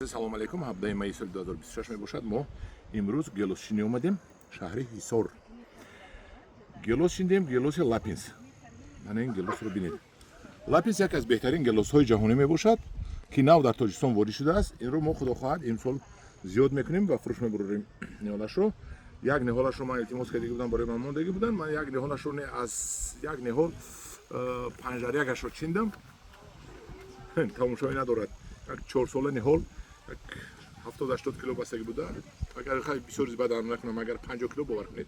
Салому алейкум. 17 майи соли 2026 мебошад. Мо имрӯз гелосчинӣ омадем шаҳри Ҳисор. Гелос чиндем, гелоси Лапинс. Мана ин гелосро бинед. Лапинс яке аз беҳтарин гелосҳои ҷаҳонӣ мебошад, ки нав дар Тоҷикистон ворид шудааст. Инро мо, худо хоҳад, имсол зиёд мекунем ва фурӯш мебурорем ниҳолашро. Як ниҳолашро ман илтимос кардагӣ будам, барои ман мондагӣ буданд. Ман як ниҳолашро не, аз як ниҳол панҷдарякашро чиндам, тамошоӣ надорад. Як 4 сола ниҳол, як 70-80 кило бастагӣ буда. Агар хай бисёр бадан накунам, агар 50 кило, бовар кунед.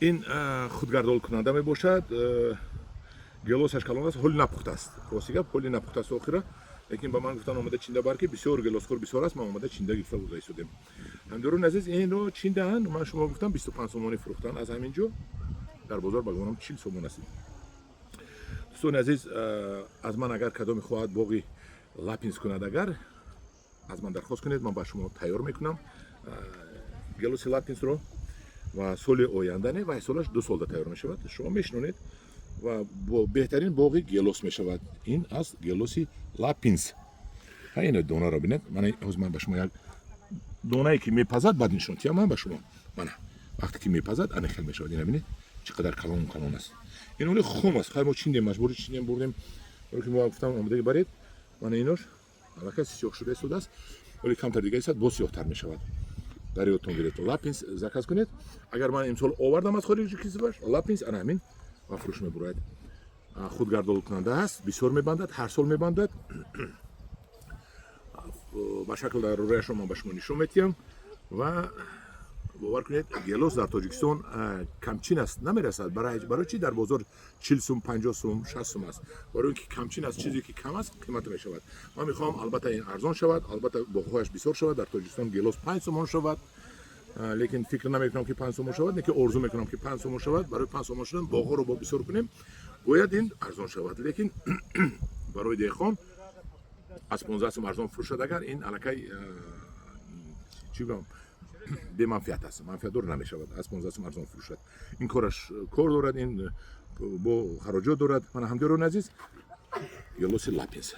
Ин худгардолкунанда мебошад. Гелосаш калон аст, ҳоли напухтааст. Рости гап, ҳоли напухтааст охира, лекин ба ман гуфтан, омада чинда бар, ки бисёр гелосхӯр бисёр аст. Ман омада чинда гирифта бурда истодем. Ҳамдиёрони азиз, инро чиндаанд. Ман шумо гуфтам, 25 сомонӣ фурӯхтан аз ҳамин ҷо. Дар бозор, ба гумонам, 40 сомон аст. Дӯстони азиз, аз ман агар кадоме хоҳад боғи Лапинс кунад, агар аз ман дархост кунед, ман ба шумо тайёр мекунам гелоси Лапинсро. Ва соли оянда не, вай солаш 2 солда тайёр мешавад. Шумо мешинонед ва бо беҳтарин боғи гелос мешавад. Ин аст гелоси Лапинс. Ҳа, ина донаро бинед. Мана, ҳозир ман ба шумо як донае ки мепазад, баъд нишон тиям ман ба шумо. Мана, вақте ки мепазад, ана хел мешавад. Ина бинед, чӣ қадар калон калон аст. Ин оли хом аст. Хай, мо чиндем, маҷбури чиндем, бурдем, баро ки мо гуфтам, омодаги баред. Мана, инош аллакай сиёҳ шуда истодааст, вале камтар дига истад, боз сиёҳтар мешавад. Дар ёдтон гиред, Лапинс заказ кунед. Агар ман имсол овардам аз хориҷи кишвар Лапинс, ана ҳамин ба фурӯш мебурад. Худгардолкунанда аст, бисёр мебандад, ҳар сол мебандад. Ба шакл дар рӯяшро ман ба шумо нишон метиҳам. Ва бовар кунед, гелос дар Тоҷикистон камчин аст, намерасад. Барои чӣ дар бозор 40 сум, 50 сум, 60 сум аст? Барои ин ки камчин аст. Чизе ки кам аст, қимат мешавад. Ман мехоҳам, албатта, ин арзон шавад, албатта, боғҳояш бисёр шавад, дар Тоҷикистон гелос 5 сомон шавад. Лекин фикр намекунам, ки 5 сомон шавад, лекин орзу мекунам, ки 5 сомон шавад. Барои 5 сомон шудан боғҳоро бо бисёр кунем, бояд ин арзон шавад. Лекин барои деҳқон аз 15 сум арзон фурӯшад агар, ин аллакай, чӣ гӯям, беманфиат аст, манфиатдор намешавад. Аз 15 сум арзон фурӯшад, ин кораш кор дорад, ин бо хароҷот дорад. Мана, ҳамдиёрони азиз, гелоси Лапинс.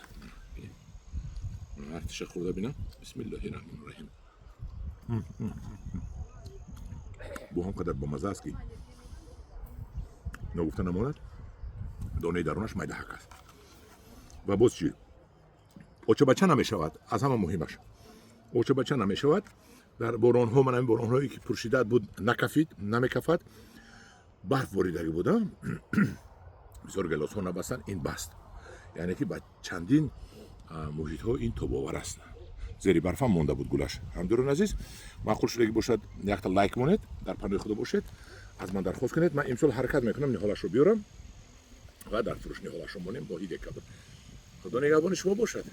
Артиша хӯрда бинам. Бисмиллоҳи раҳмони раҳим. Бо ҳам қадар бомаза аст, ки ногуфта намонад, донаи дарунаш майдаҳак аст. Ва боз чӣ? Очабача намешавад. Аз ҳама муҳимаш, очабача намешавад. Дар боронҳо, ман ҳамин боронҳое ки пуршиддат буд, накафид, намекафад. Барф боридагӣ буда, бисёр гелосҳо набастанд, ин баст. Яъне ки ба чандин муҳитҳо ин тобовар аст. Зери барфам монда буд гулаш. Ҳамдиёрони азиз, маъқул шудагӣ бошад, якта лайк монед. Дар паноҳи Худо бошед. Аз ман дархост кунед, ман имсол ҳаракат мекунам, ниҳолашро биёрам ва дар фурӯш ниҳолашро монем моҳи декабр. Худо нигаҳбони шумо бошад.